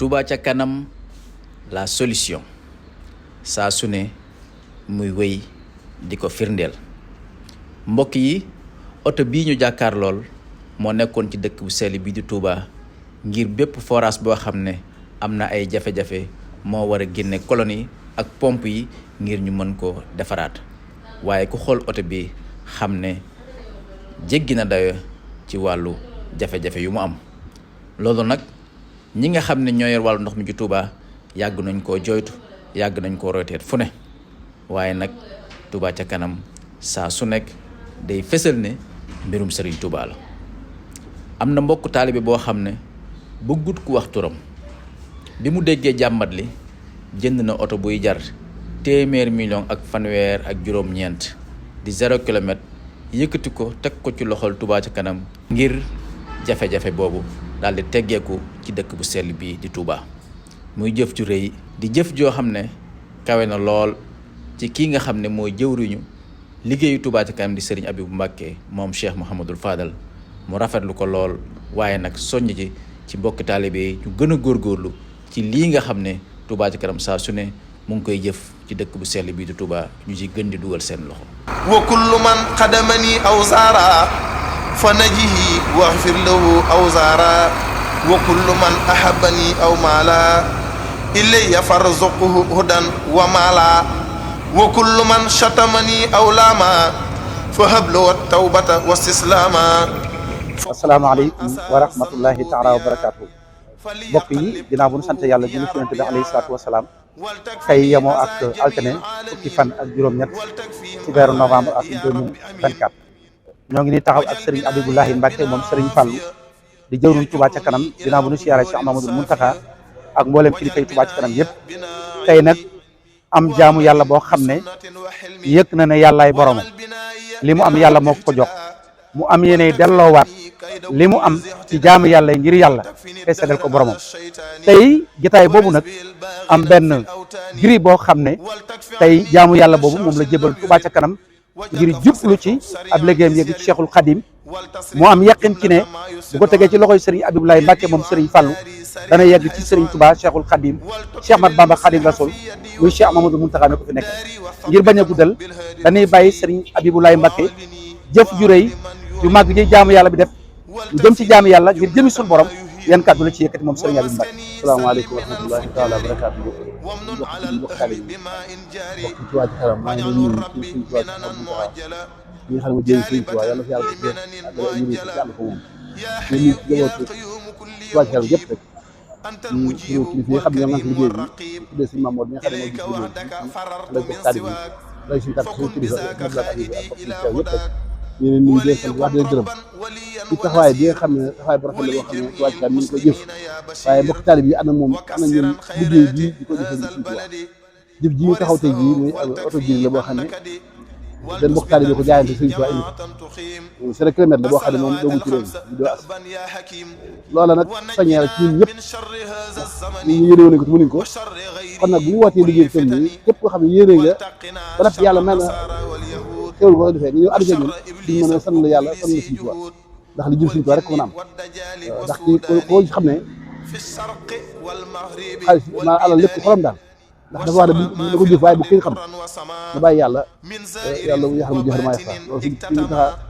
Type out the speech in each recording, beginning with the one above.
Touba ca kanam la solution saa su ne muy wéy di ko firndeel mbokk yi oto bii ñu jàkkaar lool moo nekkoon ci dëkk bu sell bii di Touba ngir bépp forage boo xam ne am na ay jafe-jafe moo war a génne colonie ak pompe yi ngir ñu mën ko defaraat waaye ku xool oto bi xam ne jéggi na dayo ci wàllu jafe-jafe yu mu am loolu nag ñi nga xam ne ñoo yor wàllu ndox mi ci Touba yàgg nañ koo joytu yàgg nañ koo roteet fu ne waaye nag Touba ca kanam saa su nekk day fësal ne mbirum Serigne Touba la am na mbokk taalibe boo xam ne bëggut ku wax turam bi mu déggee jàmbat li jënd na oto buy jar 100 millions ak fanweer ak juróom-ñeent di 0 kilomètre yëkkati ko teg ko ci loxol Touba ca kanam ngir jafe-jafe boobu daal di teggeeku ci dëkk bu sell bii di Touba muy jëf ju rëy di jëf joo xam ne kawe na lool ci kii nga xam ne mooy jëwriñu liggéeyu Touba ca kanam di Serigne Abibou Mbacké moom Cheikh Mouhamadul Fadal mu rafetlu ko lool waaye nag soññ ci mbokki taalibe yi ñu gën a góorgóorlu ci lii nga xam ne Touba ca kanam saa su ne mu ngi koy jëf ci dëkk bu sell bii di Touba ñu ci gën di dugal seen loxo. wa kullu man xadamani aw zaara fa najihi waxfir lahu aw zaara wa kullu man ahabani aw maala ilayya farzuqhu hudan wa maala wa kullu man shatamani aw laama fa hablu wa tawbata wa istislaama. asalaamaaleykum wa rahmatullahi taala wa barakaatu. mbokk yi ginnaaw bu ñu sant yàlla julli ci Yonent bi alayhi salaatu wasalaam tey yemoo ak altine fukki fan ak juróom-ñett ci weeru novembre ak 2024 ñoo ngi ni taxaw ak Serigne Abiboulahi Mbacké moom Serigne Fallou di jëwriñ Touba ca kanam ginnaaw bu ñu siyaare Cheikh Mamadou Mountakha ak mboolem kilifay Touba ca kanam yëpp tey nag am jaamu yàlla boo xam ne yëg na ne yàllaay boromam li mu am yàlla moo ko jox mu am yéene delloowaat li mu am ci jaamu yàlla ngir yàlla te seddal ko boromam tey jotaay boobu nag am benn gri boo xam ne tey jaamu yàlla boobu moom la jébal Touba ca kanam ngir jublu ci ab liggéeyam yëg ci Cheikhul Khadim mu am yaqin ci ne bu ko tegee ci loxoy Serigne Abiboulahi Mbacké moom Serigne Fallou dana yegg ci Serigne Touba Cheikhul Khadim Cheikh Ahmad Bamba Khadim Rasoul muy Cheikh Mamadou Mountakha ne ko fi nekk ngir bañ a guddal dañuy bàyyi Serigne Abiboulahi Mbacké jëf ju rëy yu màgg ji jaamu yàlla bi def ñu jëm ci jaamu yàlla ngir jëmi suñu borom yan kàddu la ci yëkkati moom Serigne Abibou Mbacké. asalaamaaleykum wa rahmatullahi taala wa barakaatu mbokk taalibe yi mbokk Touba ca kanam maa ngi leen nuyu ci suñu Touba ca kanam ñi nga xam ne jëriñ Serigne Touba yàlla fi yàlla def ak ay yëngu ci yàlla ko moom ñu ñu jëbootu Touba ca kanam yëpp rek ñu suñu kilifa yi xam ne ñoo ngi liggéey bi tuddee suñu Mamour bi nga xam ne moo gis liggéey bi lay jox taalibe yi lay suñu kàddu suñu kilifa ak Abdoulaye Abibou ak mbokk yi teew yëpp rek ñu leen nuyu di sant wax di leen gërëm ci taxawaay bi nga xam ne taxawaay bu rafet la boo xam ne Touba ca kanam ñu ngi koy jëf waaye mbokk taalib yi ànd ak moom am na ñun liggéey bii di ko jëfal suñu Touba jëf ji ñu taxaw tey jii muy oto ji la boo xam ne den mbokk taalib yi ko jaayante Sëriñ Touba indi 0 kilomètre la boo xam ne moom doogu ci réew mi doo as loola nag soññee la ci ñun ñëpp ñu yéene woon ko te mënuñ ko kon nag bu ñu wootee liggéey bi nii képp koo xam ne yéene nga ba nag yàlla mel na xéwal ko defee nga ñëw ànd ak ñun duñ mën a sant la yàlla sant la Sëriñ Touba ndax li jëm Sëriñ Touba rek ko mën a am ndax koo xam ne xaalis maa alal lépp xolam daal ndax dafa wax ne da ko jëf waaye bu kenn xam na bàyyi yàlla yàlla yaxal mu jëfar maa yaxfar loolu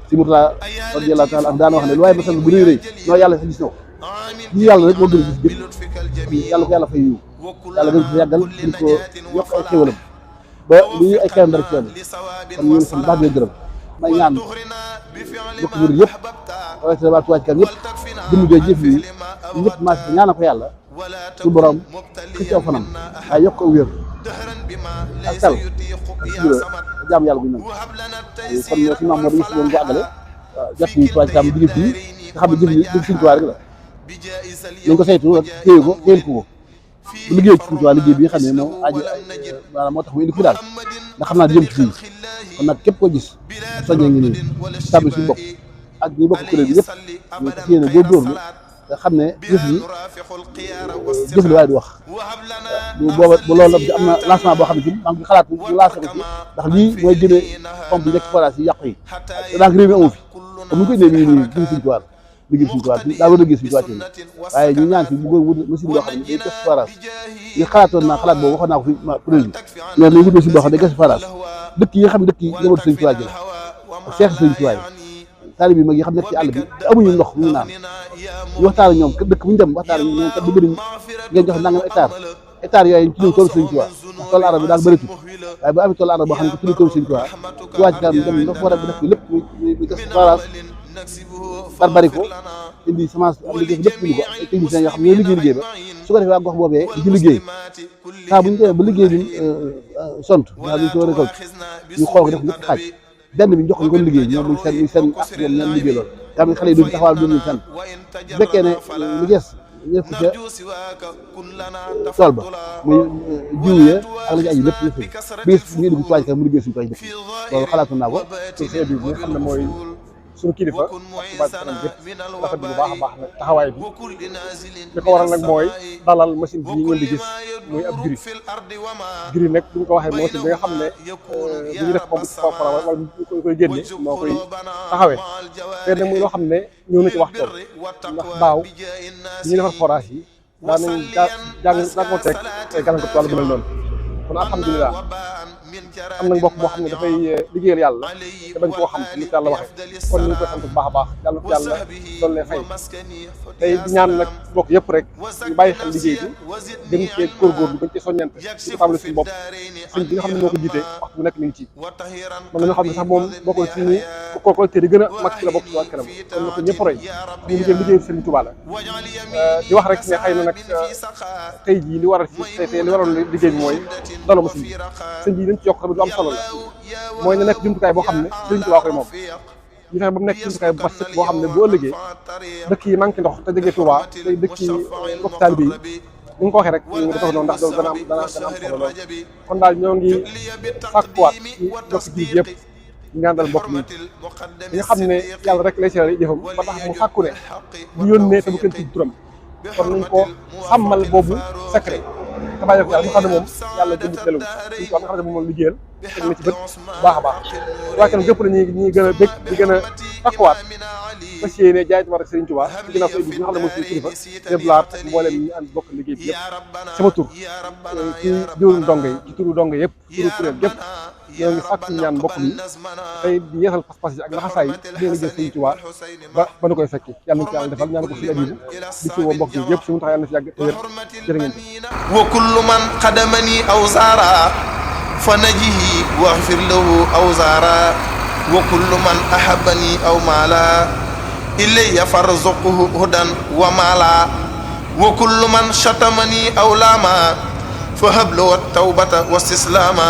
si Murtala radiyallahu taala an daana wax ne lu waaye masal bu rëy rëy noo yàlla sax gis na ko ñu yàlla rek moo gën a gis jëpp yàlla ko yàlla fay yiw yàlla gën ko yàggal gën ko yokk ay xéwalam ba lu ñuy ay kayam dara ci yoon kon ñu ngi sant baax di leen gërëm may ñaan bokk murid yëpp rawatina waa Touba ca kanam yëpp jëmm jooy jëf yi ñëpp maa si ñaanal ko yàlla su borom xëcc aw fanam waaye yokk ko wér ak sel ak sibira jaam yàlla bu ñu nangu kon ñoo si maam moo dañu si doon ko àggale jot ñu Touba ca kanam digg fii nga xam ne jëf yi jëf Sëriñ Touba rek la nañ ko saytu ak téye ko téyel ko bu liggéey ci Sëriñ Touba liggéey bi nga xam ne moo aju maanaam moo tax mu indi fi daal ndax xam naa jëm ci fii kon nag képp koo gis soññee ngi nii tàbbi si bopp ak ñi bokk kuréel bi yëpp ñu ko yéene góorgóorlu nga xam ne jëf yi jëf la waaye du wax bu booba bu loolu am na lancement boo xam ne ci maa ngi xalaat ñu lancé ko ci ndax lii mooy gën a pompe yi nekk forage yi yàqu yi te daanaka réew mi amu fi te mu ngi ko indee nii nii jëm Sëriñ Touba liggéey Sëriñ Tuubaa daa war a liggéey Sëriñ Tuubaa ci waaye ñu ñaan fi bu wut machine boo xam ne day gas forage ñu xalaatoon naa xalaat boobu waxoon naa ko fi kuréel bi mais nañ wut machine boo xam ne day gas forage dëkk yi nga xam ne dëkk yi njabootu Sëriñ Tuubaa ji la ak seex Sëriñ Tuubaa yi taalib yi mag yi xam nekk ci àll bi te amuñu ndox mu ñu naan ñu waxtaan ak ñoom dëkk bu ñu dem waxtaan ak ñoom kat du bëri ngeen jox nangam hectare yooyu ci lañ toll Sëriñ Tuubaa ndax toolu arab bi daal bëri tut waaye bu amee toolu arab boo xam ne ci lañ toll Sëriñ Tuubaa Tuubaa ci kanam dem ndox war a bi def lépp muy gas forage barbari ko indi semence am liggéey bi lépp indi ko ay techniciens yoo xam ne ñooy liggéey ba su ko defee waa gox boobee di ci liggéey saa bu ñu demee ba liggéey bi sont ndax duñ ko récolte ñu xool ko def ñetti xaaj benn bi ñu jox ko ñu ko liggéey ñoom muy seen ak ñoom ñoom liggéey loolu nga xam ne xale yi duñ taxawal duñ fenn bu fekkee ne li des ñu def ko ca tool ba muy jiw ya ak la ci aju lépp lépp bis ñu indi ko Touba Ca Kanam mu liggéey suñu Touba Ca dëkk loolu xalaatoon naa ko ci seen bi nga xam ne mooy suñu kilifa ak Touba Ca Kanam yëpp rafet bu baax a baax nag taxawaay bi li ko waral nag mooy dalal machine bi ngeen di gis muy ab gris nag bu ñu ko waxee machine bi nga xam ne bu ñu def pompe wala ñu koy génne moo koy taxawee te nag muy loo xam ne ñëw na ci waxtoon ndax daaw bi ñuy defar forage yi daanañ jàngoonteeg ay gàllankoor ci wàllu bu mel noonu kon alhamdulilah am na mbokk moo xam ne dafay liggéeyal yàlla te bañ koo xam ni ko yàlla waxee kon ñu ngi koy sant bu baax a baax yàlla ko yàlla doon leen fay tey di ñaan nag mbokk yëpp rek ñu bàyyi xel liggéey bi gën cee góorgóorlu gën cee soññante di ko tàmbali suñu bopp sëñ bi nga xam ne moo ko jiite waxtu bu nekk mi ngi ci man nañoo xam ne sax moom bokkoon ci ñi collecteur yi gën a mag ci la bokk ci Touba Ca Kanam kon na ko ñëpp roy ñu liggéey Sëriñ Tuubaa la di wax rek ne xëy na nag tey jii li waral ci tey li waroon liggéey bi mooy dalo ma sëñ bi dañ ci yokk tamit lu am solo la mooy na nekk jumtukaay boo xam ne Sëriñ Tuubaa koy moom ñu fexe ba mu nekk jumtukaay bu mat sëkk boo xam ne bu ëllëgee dëkk yi manqué ndox te jege Touba te dëkk yi mbokk taalibe yi ni nga ko waxee rek ñu dafa noonu ndax loolu dana am solo lool kon daal ñoo ngi sàkkuwaat ci mbokk ji yëpp ñu ñaanal mbokk mi nga xam ne yàlla rek lay seeral jëfam ba tax mu sàkku ne bu yónnee te bu kenn tudd turam kon nañ ko sàmmal boobu secret te bàyyi ko yàlla mu xam ne moom yàlla jënd telu suñ ko am nga xam ne moom liggéeyal teg na ci bët baax a baax Touba Ca Kanam gépp la ñuy gën a bég di gën a takkuwaat fas yéene jaay war ak Serigne Touba ci ginnaaw sa bi nga xam ne mooy suñu kilifa déblaat ak mboolem ñu ànd bokk liggéey bi yëpp sama tur ci diwlu ndongo yi ci turu ndongo yëpp turu kuréel yëpp ñoo ngi sàkk ñaan mbokk mi tey di yeesal pas-pas yi ak laxasaay yi di liggéey Serigne Touba ba nu koy fekki yàlla nañu ko yàlla defal ñaan ko suñu abibu di ci woo mbokk yi yëpp suñu tax yàlla na fi yàgg te wér jërë ngeen wa kullu man xadamani aw zaara fa najihi waxfir lahu aw zaara wa kullu man ahabani aw maala ilayya farzuqhu hudan wa maala wa kullu man shatamani aw laama fa hablu wa tawbata wa istislaama